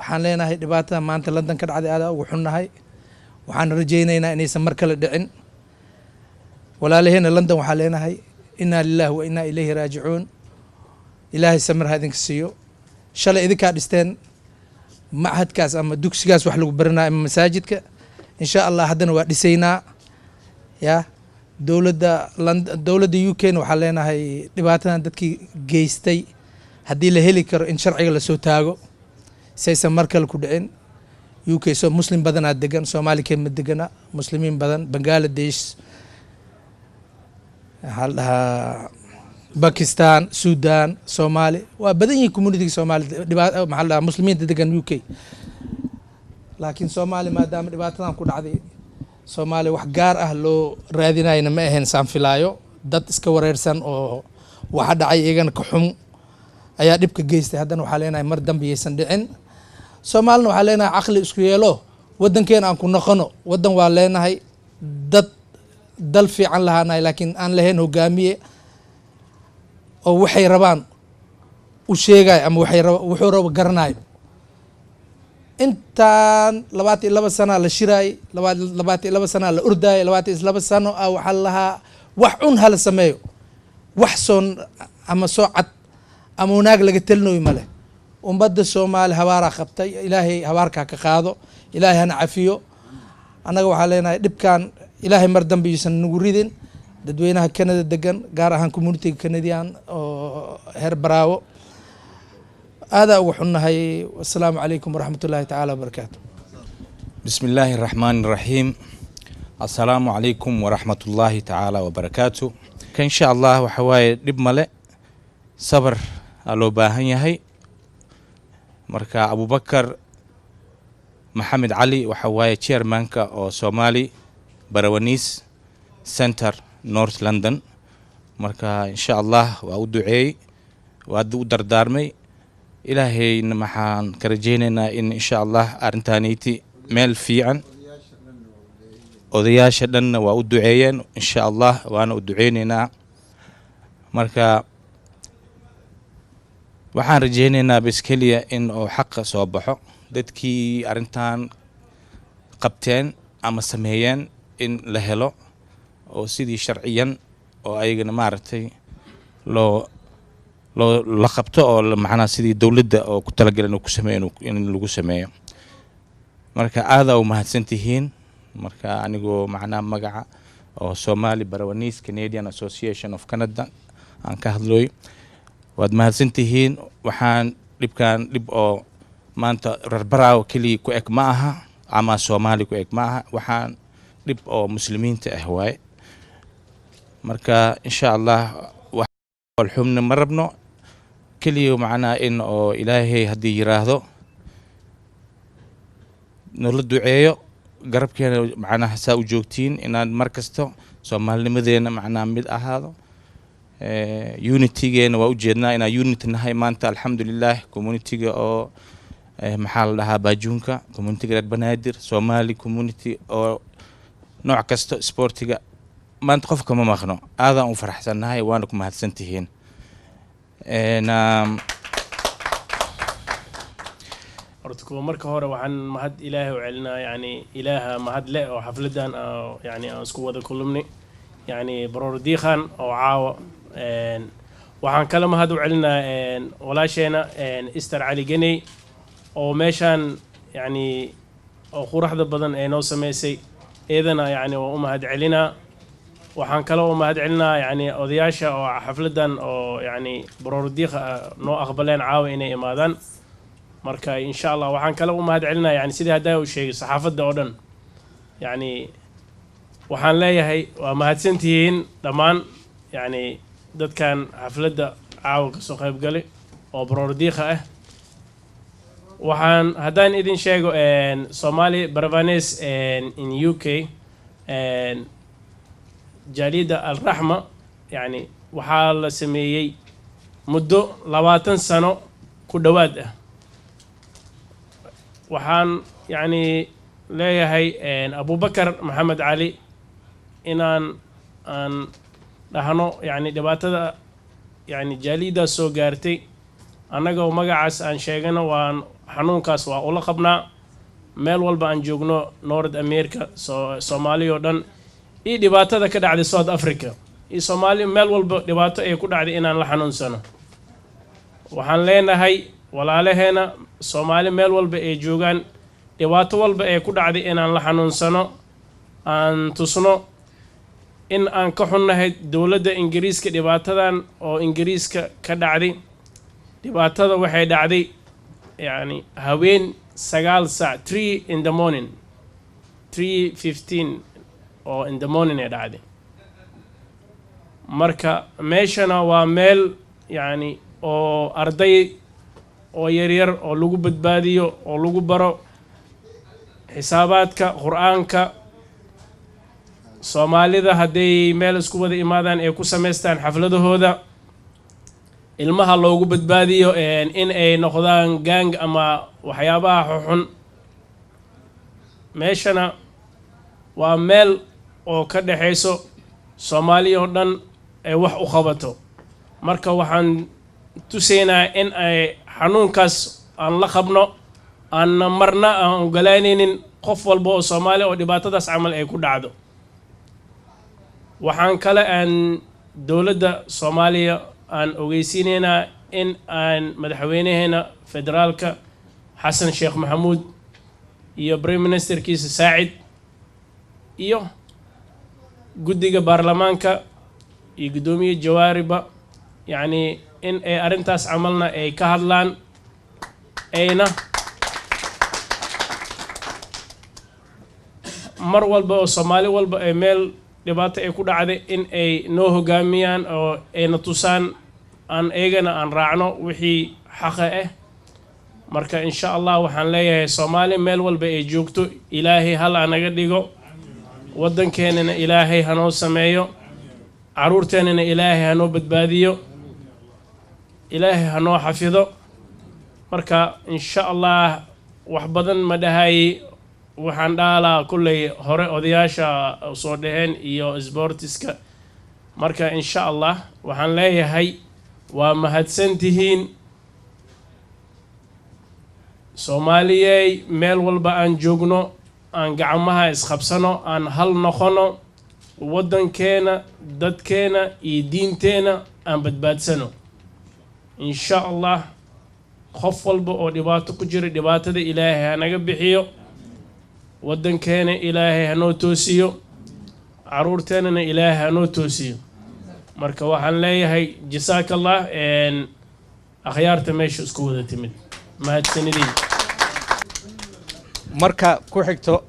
Waxaan leenahay dhibaatada maanta London ka dhacday aadaa ugu xunnahay. Waxaan rajaynaynaa inaysan mar kale dhicin. Walaalaheena London waxaan leenahay inaa lillahi wa inaa ilayhi raajicuun. Ilaahay samir ha idinka siiyo. Shalay idinkaa dhisteen machadkaas ama dugsigaas wax lagu baranayo ama masaajidka. Insha Allah haddana waa dhisaynaa. Ya dowladda, dowladda UK na waxaan leenahay dhibaatadan dadkii geystay haddii la heli karo in sharciga lasoo taago si aysan mar kale ku dhicin. UK so Muslim badanaa degan, Soomaali kema degana. Muslimiin badan, Bangladesh, waxaa la dhahaa Bakistan, Sudan, Soomaali waa badan yihiin communityga Soomaali, maxaa la dhahaa, Muslimiinta degan UK. Laakiin Soomaali maadaama dhibaatadan ku dhacday, Soomaali wax gaar ah loo raadinayna ma ahayn saan filaayo. Dad iska wareersan oo waxa dhacay iyagana ka xum ayaa dhibka geystay. Haddana waxaa leenahay mar dambe yaysan dhicin. Soomaalina waxaa leenahay caqli isku yeelo, waddankeena aan ku noqono. Waddan waa leenahay, dad dal fiican lahaanahay, laakiin aan lahayn hogaamiye oo waxay rabaan u sheegayo ama waxay raba wuxuu rabo garanayo. Intaan 22 sanaa la shiraayay, 22 sanaa la ordaayay, 22 sano ah waxaa lahaa wax cun hala sameeyo, wax soo ama soo cad ama wanaag laga telinoyo male. Ummadda Soomaali habaaraa qabtay. Ilaahay habaarkaa ka qaado, Ilaahay hana cafiyo. Annaga waxaa leenahay dhibkan Ilaahay mar dambe yuusan nagu ridin. Dadweynaha Canada degan, gaar ahaan communityga Canadian oo heer Baraawo, aadaa uga xunnahay. Wasalaamu calaykum waraxmat ullaahi tacaala wabarakaatu. بسم الله الرحمن الرحيم. السلام عليكم ورحمة الله تعالى وبركاته. إن شاء الله waxaa waaye dhib male, sabar aa loo baahan yahay. Marka Abubakar Maxamed Cali waxa waaye chairmanka oo Somali Barawanis Center North London. Marka insha Allah waa u duceeyey, waa u dardaarmay. Ilaahayna maxaan ka rajaynaynaa in insha Allah arrintaanayti meel fiican. Odayaasha dhanna waa u duceeyeen, insha Allah waana u duceyneynaa. Marka waxaan rajaynaynaa bes keliya in oo xaqa soo baxo, dadkii arrintan qabteen ama sameeyeen in la helo oo sidii sharciyan oo ayagana maaragtay loo la qabto oo macnaha sidii dowladda oo ku talagalan uu ku sameeyo in lagu sameeyo. Marka aadaa u mahadsan tihiin. Marka anigoo macnaha magaca oo Somali Barawanis Canadian Association of Canada aan ka hadlooy, waad mahadsan tihiin. Waxaan dhibkan dhib oo maanta reer Baraawo keliya ku eg ma aha ama Soomaali ku eg ma aha. Waxaan dhib oo Muslimiinta ah waaye. Marka insha Allah xumna ma rabno. Keliya macnaha in oo Ilaahay haddii yiraahdo noola duceeyo, garabkeena macnaha saa u joogtiin, inaan mar kasto soomaalinimadeena macnaha mid ahaado. Unitygeena waa ujeednaa inaan unity nahay maanta, alxamdulilah. Communityga oo maxaa la dhahaa, baajuunka, communityga reer Banaadir, Somali community oo nooc kasta, sportiga maanta qof kama maqno. Aadaan u faraxsannahay, waana ku mahadsan tihiin. Horta kuwa marka hore waxaan mahad Ilaahay u celinaa, yani Ilaaha mahad leh oo xafladan oo yani aan isku wada kulumnay, yani baroor diiqan oo caawa. Waxaan kale mahad u celinaa walaasheena Ister Cali Geney oo meeshaan yani oo quruxda badan ee noo sameysay. Iyadana yani waa u mahad celinaa. Waxaan kale u mahad celinaa yani odayaasha oo xafladan oo yani baroor diiqa noo aqbaleen caawa inay imaadaan. Marka insha Allah waxaan kale u mahad celinaa, yani sidii haddaa uu sheegay, saxaafadda oo dhan. Yani waxaan leeyahay waa mahadsantihiin dhammaan, yani dadkan xafladda caawa kasoo qayb galay oo baroor diiqa ah. Waxaan haddaan idin sheego, Somali Baravanes in UK, jaaliyadda Alraxma, yani waxaa la sameeyey muddo 20 sano ku dhowaad ah. Waxaan yani leeyahay Abubakar Maxamed Cali inaan aan dhahno yani dhibaatada yani jaaliyaddaas soo gaartay, annagoo magacaas aan sheegano, waan xanuunkaas waa ula qabnaa meel walba aan joogno North America, Soomaaliya oo dhan, iyo dhibaatada ka dhacday South Africa iyo Soomaaliya meel walba dhibaato ay ku dhacday inaan la xanuunsano. Waxaan leenahay walaalaheena Soomaali meel walba ay joogaan, dhibaato walba ee ku dhacday inaan la xanuunsano, aan tusno in aan ka xunnahay dowladda Ingiriiska dhibaatadan oo Ingiriiska ka dhacday. Dhibaatada waxay dhacday yani haween 9 saac, 3 in the morning, 3:15 oo in the morning ay dhacday. Marka meeshana waa meel yani oo arday oo yaryar oo lagu badbaadiyo oo lagu baro xisaabaadka, Qur-aanka. Soomaalida hadday meel isku wada imaadaan ay ku samaystaan xafladahooda, ilmaha loogu badbaadiyo in ay noqdaan gang ama waxyaabaha xuxun. Meeshana waa meel oo ka dhexayso Soomaaliya oo dhan ay wax u qabato. Marka waxaan tusaynaa in ay xanuunkaas aan la qabno, aanna marna aan ogolaanaynin qof walba oo Soomaaliya oo dhibaatadaas camal ay ku dhacdo. Waxaan kale aan dowladda Soomaaliya aan ogeysiinaynaa in aan madaxweynaheena federaalka Xasan Sheekh Maxamuud iyo prime ministerkiisa Saacid iyo guddiga baarlamaanka iyo guddoomiye Jawaariba, yacni in ay arrintaas camalna ay ka hadlaan, ayna mar walba oo Soomaali walba ay meel dhibaato ay ku dhacday in ay noo hogaamiyaan oo ayna tusaan, aan iyagana aan raacno wixii xaqa ah. Marka insha Allah waxaan leeyahay Soomaali meel walba ay joogto, Ilaahay hal anaga dhigo, waddankeenana Ilaahay hanoo sameeyo, caruurteennana Ilaahay hanoo badbaadiyo, Ilaahay hanoo xafido. Marka insha Allah wax badan ma dhahay. Waxaan dhaalaa kulley hore odayaasha soo dhaheen iyo sboortiska. Marka insha Allah waxaan leeyahay waa mahadsantihiin Soomaaliyey. Meel walba aan joogno aan gacmaha isqabsano, aan hal noqono, waddankeena, dadkeena iyo diinteena aan badbaadsano insha Allah. Qof walba oo dhibaato ku jira, dhibaatada Ilaahay hanaga bixiyo, waddankeena Ilaahay hanoo toosiyo, caruurteenana Ilaahay hanoo toosiyo. Marka waxaan leeyahay jasaaka Allah akhyaarta meesha isku wada timid, mahadsanidin. Marka ku xigto,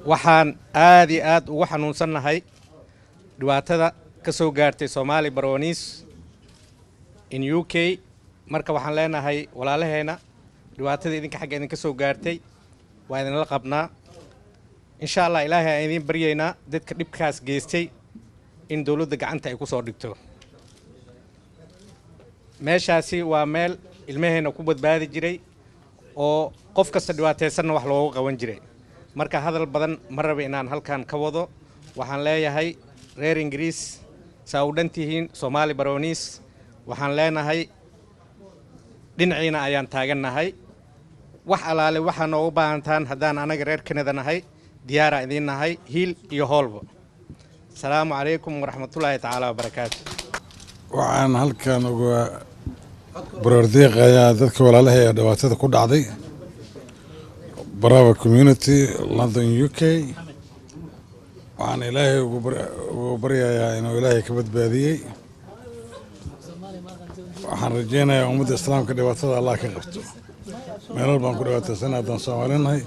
waxaan aad iyo aad ugu xanuunsannahay dhibaatada ka soo gaartay Somali Barwanis in UK. Marka waxaan leenahay walaalaheena, dhibaatada idinka xagga idinka soo gaartay waa idinla qabnaa. Insha Allah Ilaahay aan idiin baryaynaa dadka dhibkaas geystay in dowladda gacanta ay ku soo dhigto. Meeshaasi waa meel ilmaheena ku badbaadi jiray oo qof kasta dhibaataysanna wax loogu qaban jiray. Marka hadal badan ma raba inaan halkan ka wado. Waxaan leeyahay reer Ingiriis, saa u dhan tihiin Soomaali Brownies, waxaan leenahay dhinaciina ayaan taagannahay. Wax alaale waxaa noogu baahantaan haddaan anaga reer Kanada nahay, diyaaraa idiin nahay, hiil iyo hoolba. Asalaamu calaykum waraxmatullaahi tacaala wabarakaatu. Waxaan halkan uga baroordiiqayaa dadka walaalaha ee dhibaatada ku dhacday Brava Community, London, UK. Waxaan Ilaahay ugu baryayaa inuu Ilaahay ka badbaadiyey. Waxaan rajeynayaa ummadda Islaamka dhibaatada Allah ka qabto. Meelal baan ku dhibaataysan haddaan Soomaalinahay.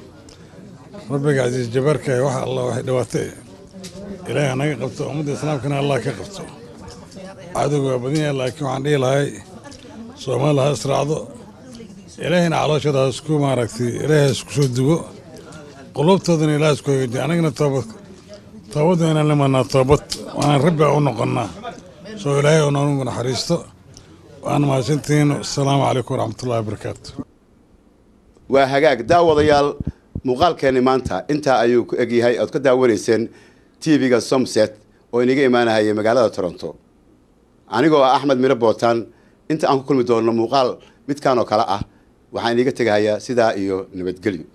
Rabbiga Casiis Jabaarka, wax alla waxay dhibaato Ilaahay hanaga qabto, ummadda Islaamkana Allah ka qabto. Cadowga waa badan yahay, laakiin waxaan dhihi lahay Soomaali ha israacdo, Ilaahayna calooshooda ha isku maaragtay, Ilaahay ha isku soo dugo, qulubtoodana Ilaah isku hagaajiyo. Anagana toobad toobad waa inaan limanaa, toobad waanaan Rabbi u noqonnaa, soo Ilaahay oo noogu naxariisto. Waana mahadsantihiin. Asalaamu calaykum waraxmatullahi wabarakaatu. Waa hagaag, daawadayaal, muuqaalkeenni maanta intaa ayuu ku egyahay ood ka daawanayseen TV-ga Somset oo inaga imaanahayay magaalada Toronto. Anigoo ah Axmed Miro Bootaan, inta aan ku kulmi doonno muuqaal midkaan oo kale ah, waxaan iniga tegahayaa sidaa iyo nabadgelyo.